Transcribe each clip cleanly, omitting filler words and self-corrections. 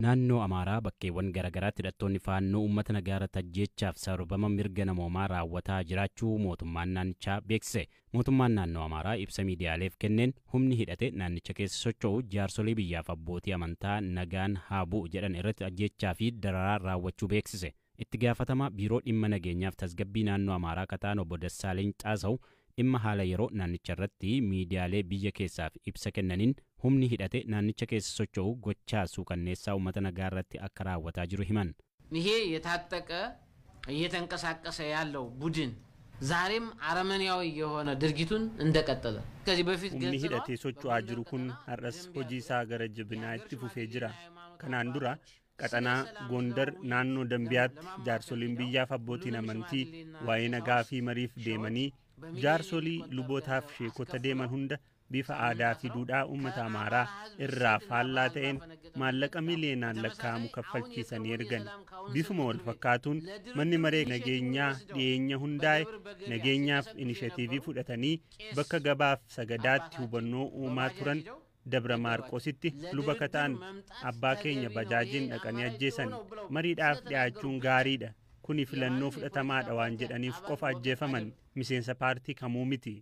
Naannoo Amaaraa bakkeewwan garaagaraatti hidhattoonni Faannoo uummata nagaa irratti ajjeechaaf sarbama mirga namoomaa raawwataa jiraachuu mootummaan naannichaa beeksise. Mootummaan naannoo Amaaraa ibsa miidiyaaleef kenneen humni hidhate naannicha keessa socho'u jaarsolii biyyaaf abbootii amantaa nagaan haa bu'u jedhan irratti ajjeechaa fi dararaa raawwachuu beeksise. Itti gaafatamaa biiroo dhimma nageenyaaf tasgabbii naannoo Amaaraa kataan obbo Dassaaleny Xaasaw dhimma haala yeroo naannicha irratti miidiyaalee biyya keessaaf ibsa kennaniin humni hidhate naannicha keessa socho'u gochaa suukanneessaa uummata nagaa irratti akka raawwataa jiru himan. ይሄ የታጠቀ እየተንቀሳቀሰ ያለው ቡድን ዛሬም አረመኔያዊ የሆነ ድርጊቱን እንደቀጠለ ከዚህ በፊት Humni hidhatee socho'aa jiru kun har'as hojii isaa gara jabinaa itti fufee jira. Kanaan dura qaxanaa Gondar naannoo Dambiyaatti jaarsoliin biyyaaf abbootiin amantii waa'ee nagaa fi mariif deemanii jaarsolii lubootaaf sheekota deeman hunda bifa aadaa fi duudhaa uummata Amaaraa irraa faallaa ta'een maallaqa miliyoonaan lakkaa'amu kaffalchiisanii ergan. Bifuma wal fakkaatuun manni maree nageenyaa dhiyeenya hundaa'e nageenyaaf inisheetiivii fudhatanii bakka gabaaf sagadaatti hubannoo uumaa turan Dabra Maarqositti luba kataan abbaa keenya bajaajiin dhaqanii ajjeesan. Mariidhaaf dhiyaachuun gaariidha. Kuni filannoo fudhatamaadha waan jedhaniif qofa ajjeefaman. Miseensa paartii kamuu miti.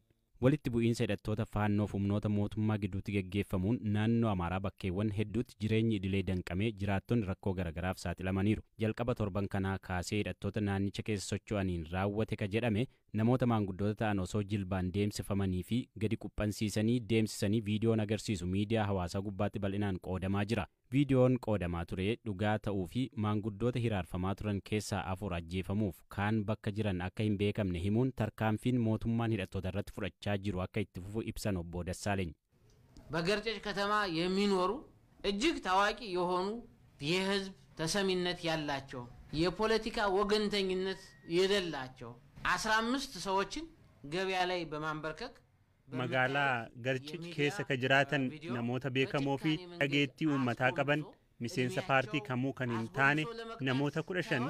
Walitti bu'iinsa hidhattoota Faannoof humnoota mootummaa gidduutti geggeeffamuun naannoo Amaaraa bakkeewwan hedduutti jireenyi idilee danqamee jiraattonni rakkoo garaagaraaf saaxilamaniiru. Jalqaba torban kanaa kaasee hidhattoota naannicha keessa socho'aniin raawwate ka jedhame namoota maanguddoota ta'an osoo jilbaan deemsifamanii fi gadi quphansiisanii deemsisanii viidiyoon agarsiisu miidiyaa hawaasaa gubbaatti bal'inaan qoodamaa jira. Viidiyoon qoodamaa ture dhugaa ta'uu fi maanguddoota hiraarfamaa turan keessaa 4 ajjeefamuuf kaan bakka jiran akka hin beekamne himuun tarkaanfiin mootummaan hidhattoota irratti fudhachaa jiru akka itti fufu ibsan obbo Dassaaleny. በገርጨጭ ከተማ የሚኖሩ እጅግ ታዋቂ የሆኑ የህዝብ ተሰሚነት ያላቸው የፖለቲካ ወገንተኝነት የሌላቸው 15 ሰዎችን ገበያ ላይ በማንበርከክ Magaalaa Garcic keessa ka jiraatan namoota beekamoo fi dhageettii uummataa qaban miseensa paartii kamuu kan hin taane namoota 15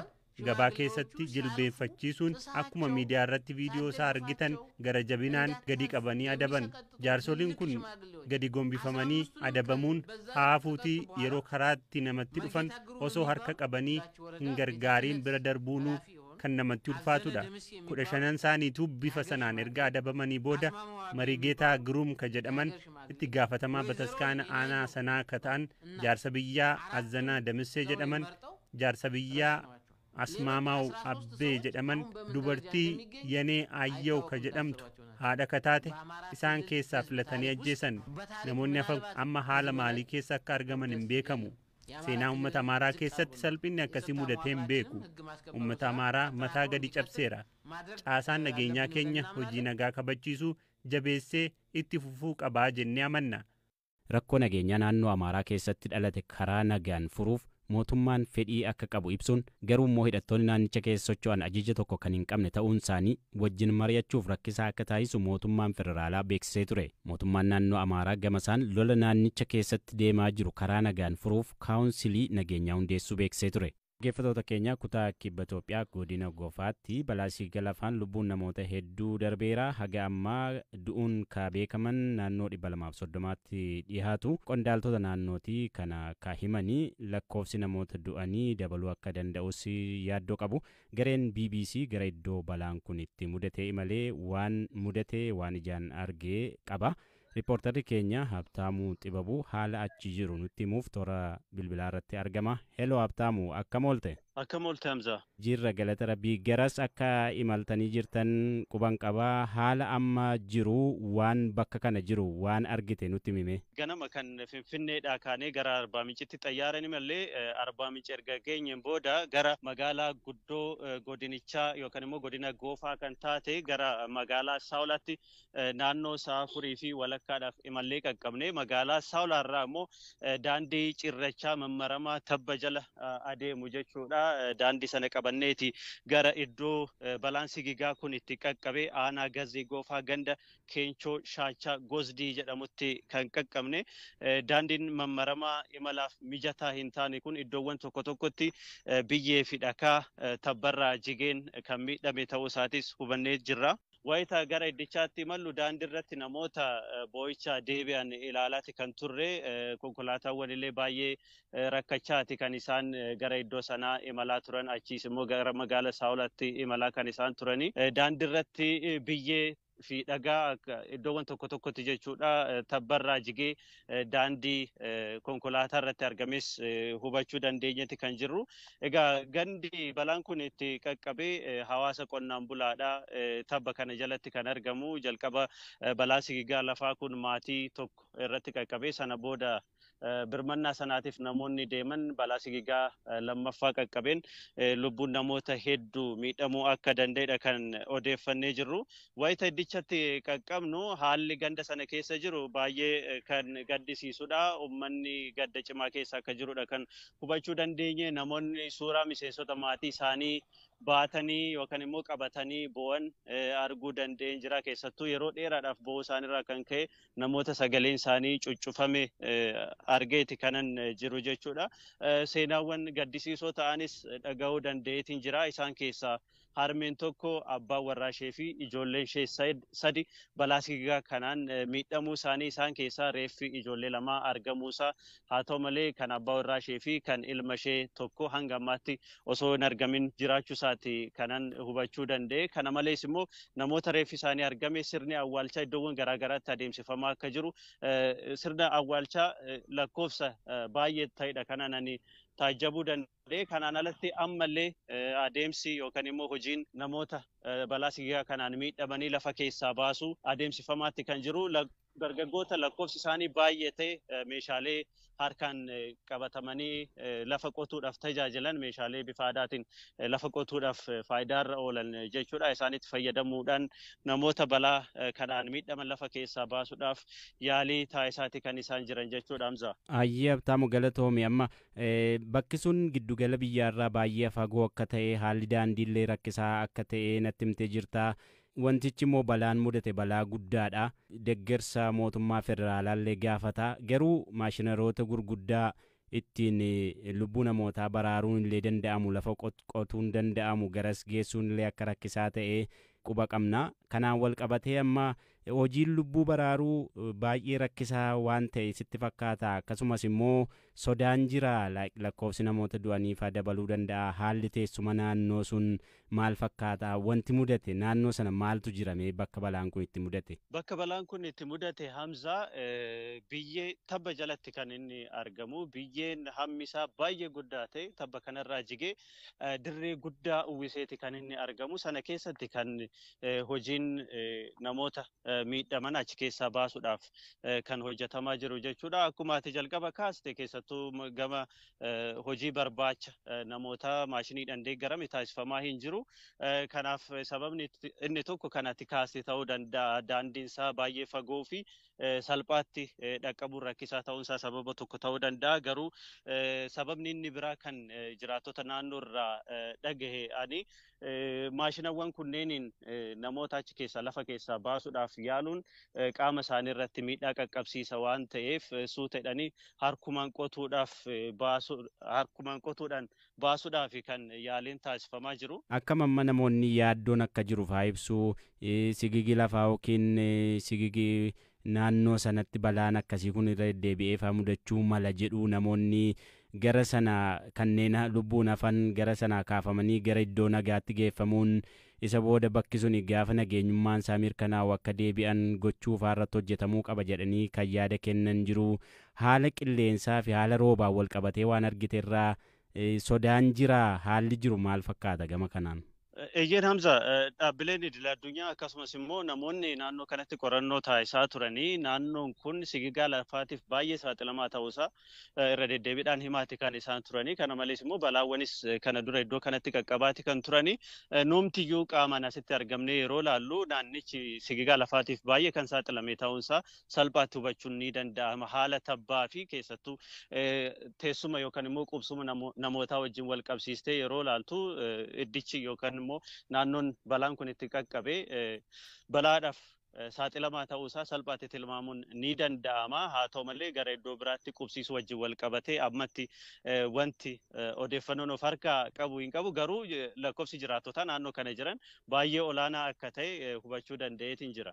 gabaa keessatti jilbeenfachiisuun akkuma miidiyaa irratti viidiyoo isaa argitan gara jabinaan gadi qabanii adaban. Jaarsoliin kun gadi gombifamanii adabamuun haafuutii yeroo karaatti namatti dhufan osoo harka qabanii hin gargaariin bira darbuunuu kan namatti ulfaatudha. 15 isaaniitu bifa sanaan erga adabamanii booda Marigeetaa Giruum ka jedhaman itti gaafatamaa bataskaana aanaa sanaa ka ta'an jaarsa biyyaa Azanaa Damissee jedhaman jaarsa biyyaa Asmaamaw Abbee jedhaman dubartii Yanee Ayyew ka jedhamtu haadha kataate isaan keessaa filatanii ajjeesan. Namoonni hafan amma haala maalii keessa akka argaman hin beekamu. Seenaa uummata Amaaraa keessatti salphinni akkasii mudatee hin beeku. Uummata Amaaraa mataa gadi cabseera. Caasaan nageenyaa keenya hojii nagaa kabachiisuu jabeessee itti fufuu qabaa jennee amanna. Rakkoo nageenyaa naannoo Amaaraa keessatti dhalate karaa nagaan furuuf mootummaan fedhii akka qabu ibsuun garuu immoo hidhattoonni naannicha keessa socho'an ajaja tokko kan hin qabne ta'uun isaanii wajjin mari'achuuf rakkisaa akka taasisu mootummaan federaalaa beeksisee ture. Mootummaan naannoo Amaaraa gamasaan lola naannicha keessatti deemaa jiru karaa nagaan furuuf kaawunsilii nageenyaa hundeessuu beeksisee ture. Dhaggeeffattoota keenya kutaa kibba Itoophiyaa godina Gofaatti balaa sigiga lafaan lubbuun namoota hedduu darbeera. Haga ammaa du'uun ka beekaman naannoo 230tti dhiyaatu. Qondaaltota naannootii kana ka himanii lakkoofsi namoota du'anii dabaluu akka danda'us yaaddoo qabu. Gareen BBC gara iddoo balaan kun itti mudate malee waan mudate waan ijaan argee qaba. Riippoortarri keenya Habtaamuu Xibabuu haala achi jiru nutti himuuf toora bilbilaa irratti argama. Heloo Habtaamuu, akkam oolte? Akkam oolte Hamza? Jirra galata rabbii. Garas akka imaltanii jirtan quban qabaa. Haala amma jiru waan bakka kana jiru waan argite nutti himi. Ganama kan Finfinneedhaa kaanee gara Arbaa Mincitti xayyaaraan imallee Arbaa Minci erga geenyeen booda gara magaalaa guddoo godinichaa yookaan immoo godina Goofaa kan taate gara magaalaa Saawulaatti naannoo sa'a 4:30dhaaf imallee qaqqabne. Magaalaa Saawulaarraa immoo daandii cirrachaa mammaramaa tabba jala adeemu jechuudha. Daandii sana qabanneeti gara iddoo balaan sigigaa kun itti qaqqabe aanaa Gazee Goofaa ganda Keenchoo Shaachaa Gozdii jedhamutti kan qaqqabne. Daandiin mammaramaa imalaaf mijataa hin taane kun iddoowwan tokko tokkotti biyyee fi dhakaa tabbarraa jigeen kan miidhame ta'uu isaatis hubannee jirra. Wayita gara iddichaatti imallu daandii irratti namoota boo'icha deebi'an ilaalaati kan turre, konkolaataawwan illee baay'ee rakkachaati kan isaan gara iddoo sanaa imalaa turan, achiis immoo gara magaala Saawulaatti imalaa kan isaan turani. Daandii irratti biyyee fi dhagaa iddoowwan tokko tokkotti jechuudha tabbarraa jigee daandii konkolaataa irratti argames hubachuu dandeenyetti kan jirru. Egaa gandi balaan kun itti qaqqabee hawaasa qonnaan bulaadha. Tabba kana jalatti kan argamu jalqaba balaa sigigaa lafaa kun maatii tokko irratti qaqqabee, sana booda birmannaa sanaatiif namoonni deeman balaa sigigaa lammaffaa qaqqabeen lubbuun namoota hedduu miidhamuu akka danda'edha kan odeeffannee jirru. Wayita iddichatti qaqqabnu haalli ganda sana keessa jiru baay'ee kan gaddisiisudha. Uummanni gadda cimaa keessa akka jirudha kan hubachuu dandeenye. Namoonni suuraa miseensota maatii isaanii baatanii yookaan immoo qabatanii bo'an arguu dandeenye jira. Keessattuu yeroo dheeraadhaaf bo'uu isaaniirraa kan ka'e namoota sagaleen isaanii cuccufame argeeti kanan jiru jechuudha. Seenaawwan gaddisiisoo ta'anis dhaga'uu danda'eetiin jira. Isaan keessaa harmeen tokko abbaan warraa ishee fi ijoolleen ishee sadi balaa sigigaa kanaan miidhamuu isaanii, isaan keessaa reeffi ijoollee lamaa argamuusaa, haa ta'u malee kan abbaa warraa ishee fi kan ilma ishee tokko hanga ammaatti osoo hin argamin jiraachuu isaati kanan hubachuu danda'e. Kana malees immoo namoota reeffi isaanii argame sirni awwaalchaa iddoowwan garaagaraatti adeemsifamaa akka jiru, sirna awwaalchaa lakkoofsa baay'ee ta'edha kanaan ani taajjabuu danda'e. Kanaan alatti ammallee adeemsi yookaan immoo hojiin namoota balaa sigigaa kanaan miidhamanii lafa keessaa baasu adeemsifamaatti kan jiru. Dargaggoota lakkoofsi isaanii baay'ee ta'e meeshaalee harkaan qabatamanii lafa qotuudhaaf tajaajilan, meeshaalee bifa aadaatiin lafa qotuudhaaf faayidaarra oolan jechuudha. Isaanitti fayyadamuudhaan namoota balaa kanaan miidhaman lafa keessaa baasuudhaaf yaalii taasisaati kan isaan jiran jechuudha, Hamza. Ayyee Habtaamu, galatoomi. Amma bakki sun giddugala biyyaarraa baay'ee fagoo akka ta'e, haalli daandiillee rakkisaa akka ta'e natti himtee jirta. Wantichi immoo balaan mudate balaa guddaadha. Deeggarsa mootummaa federaalaallee gaafata. Garuu maashinaroota gurguddaa ittiin lubbuu namootaa baraaruun illee danda'amu, lafa qotuun danda'amu garas geessuun illee akka rakkisaa ta'e quba qabna. Kanaan wal qabatee amma hojiin lubbuu baraaruu baay'ee rakkisaa waan ta'e sitti fakkaata? Akkasumas immoo sodaan jira, lakkoofsi namoota du'aniifaa dabaluu danda'a. Haalli teessuma naannoo sun maal fakkaata? Wanti mudate naannoo sana maaltu jirame bakka balaan kun itti mudate? Bakka balaan kun itti mudate, Hamzaa, biyyee tabba jalatti kan inni argamu. Biyyeen hammi isaa baay'ee guddaa ta'e tabba kanarraa jigee dirree guddaa uwwiseeti kan inni argamu. Sana keessatti kan hojiin namoota miidhaman achi keessaa baasuudhaaf kan hojjetamaa jiru jechuudha. Akkuma ati jalqaba kaaste, keessattuu gama hojii barbaacha namoota maashiniidhaan deeggarame taasifamaa hin jiru. Kanaaf sababni inni tokko kan ati kaaste ta'uu danda'a. Daandiin isaa baay'ee fagoo fi salphaatti dhaqqabuun rakkisaa ta'uunsaa sababa tokko ta'uu danda'a. Garuu sababni inni biraa kan jiraattota naannoo irraa dhagahe ani, maashinawwan kunneeniin namoota achi keessaa lafa keessaa baasuudhaaf yaaluun qaama isaanii irratti miidhaa qaqqabsiisa waan ta'eef, suuta jedhanii harkumaan qotuudhaaf baasu, harkumaan qotuudhaan baasuudhaaf kan yaaliin taasifamaa jiru. Akkam amma namoonni yaaddoon akka jiru faa ibsuu, sigigi lafaa yookiin sigigi naannoo sanatti balaan akkasii kun irra deddeebi'ee faa mudachuu mala jedhu. Namoonni gara sana kanneen lubbuun hafan gara sana kaafamanii gara iddoo nagaatti geeffamuun, isa booda bakki suni gaafa nageenyummaan isaa mirkanaa'u akka deebi'an gochuu irratti hojjetamuu qaba jedhanii kan yaada kennan jiru. Haala qilleensaa fi haala roobaan wal qabatee waan argite irraa sodaan jira, haalli jiru maal fakkaata gama kanaan? Eeyyeen Hamza, dhaabbileen idil addunyaa akkasumas immoo namoonni naannoo kanatti qorannoo taasisaa turanii naannoon kun sigigaa lafaatiif baay'ee saaxilamaa ta'uusaa irra deddeebiidhaan himaati kan isaan turanii. Kana malees immoo balaawwanis kana dura iddoo kanatti qaqqabaati kan turanii. Nuumtiyyuu qaamaan asitti argamnee yeroo laallu naannichi sigigaa lafaatiif baay'ee kan saaxilame ta'uunsaa salphaatti hubachuun ni danda'ama. Haala tabbaa fi keessattuu teessuma yookaan immoo qubsuma namootaa wajjin wal qabsiistee yeroo laaltu, iddichi yookaan immoo naannoon balaan kun itti qaqqabe balaadhaaf Saaxilamaa ta'uusaa salphaatti tilmaamuun ni danda'ama. Haa ta'u malee, gara iddoo biraatti qubsiisuu wajjin wal qabatee ammatti wanti odeeffannoon of harkaa qabu hin qabu. Garuu lakkoofsi jiraattotaa naannoo kana jiran baay'ee olaanaa akka ta'e hubachuu danda'eetiin jira.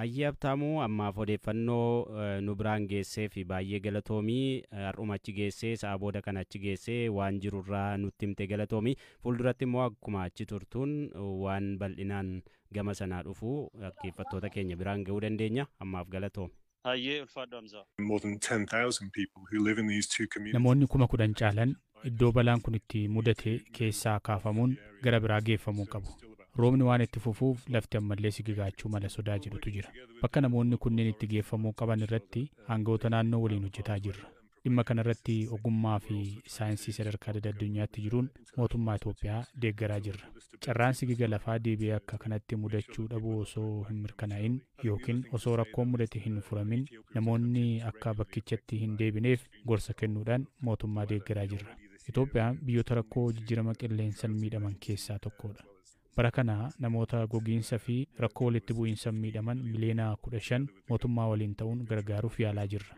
Ayyee Habtaamuu, ammaaf odeeffannoo nu biraan geessee fi baay'ee galatoomii. Har'uma achi geessee, sa'a booda kan achi geessee waan jirurraa nutti himte, galatoomii. Fuulduratti immoo akkuma achi turtuun waan bal'inaan gama sanaa dhufu dhaggeeffattoota keenya biraan ga'uu dandeenya. Ammaaf galatoome. Hayyee, ulfaadhu Hamzaa. More than 10,000 people who live in these two communities. Namoonni 10,000 caalan iddoo balaan kun itti mudate keessaa kaafamuun gara biraa geeffamuu qabu. Roobni waan itti fufuuf lafti ammallee sigigaachuu mala sodaa jedhutu jira. Bakka namoonni kunneen itti geeffamuu qaban irratti aangawoota naannoo waliin hojjetaa jirra. Dhimma kanarratti ogummaa fi saayinsii sadarkaa addunyaatti jiruun mootummaa Itoophiyaa deeggaraa jirra. Carraan sigiga lafaa deebi'ee akka kanatti mudachuu dhabuu osoo hin mirkanaa'in yookiin osoo rakkoon mudate hin furamin namoonni akka bakkichatti hin deebineef gorsa kennuudhaan mootummaa deeggaraa jirra. Itoophiyaan biyyoota rakkoo jijjiirama qilleensaan miidhaman keessaa tokkodha. Bara kana namoota gogiinsa fi rakkoo walitti bu'iinsa miidhaman miliyoona 15 mootummaa waliin ta'uun gargaaruuf yaalaa jirra.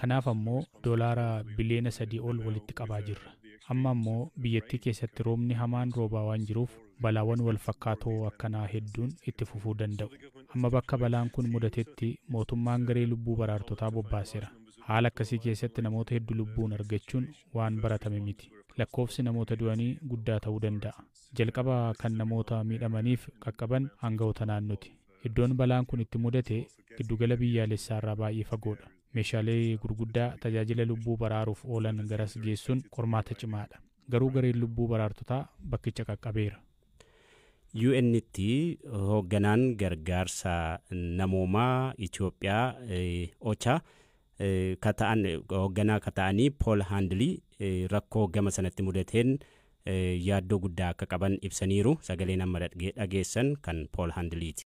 Kanaaf ammoo doolaara biliyoona 3 ol walitti qabaa jirra. Amma ammoo biyyattii keessatti roobni hamaan roobaa waan jiruuf balaawwan wal fakkaatoo akkanaa hedduun itti fufuu danda'u. Amma bakka balaan kun mudatetti mootummaan garee lubbuu baraartotaa bobbaaseera. Haala akkasii keessatti namoota hedduu lubbuun argachuun waan baratame miti. Lakkoofsi namoota du'anii guddaa ta'uu danda'a. Jalqaba kan namoota miidhamaniif qaqqaban aangawoota naannooti. Iddoon balaan kun itti mudate giddugala biyyaalessaa irraa baay'ee fagoodha. Meeshaalee gurguddaa tajaajila lubbuu baraaruuf oolan garas geessuun qormaata cimaadha. Garuu gareen lubbuu baraartotaa bakkicha qaqqabeera. UN'tti hoogganaan gargaarsa namoomaa Itoophiyaa, OCHA, ka ta'an, hoogganaa ka ta'anii Pool Haandilii rakkoo gama sanatti mudateen yaaddoo guddaa akka qaban ibsaniiru. Sagaleen amma dhageessan kan Pool Haandiliiti.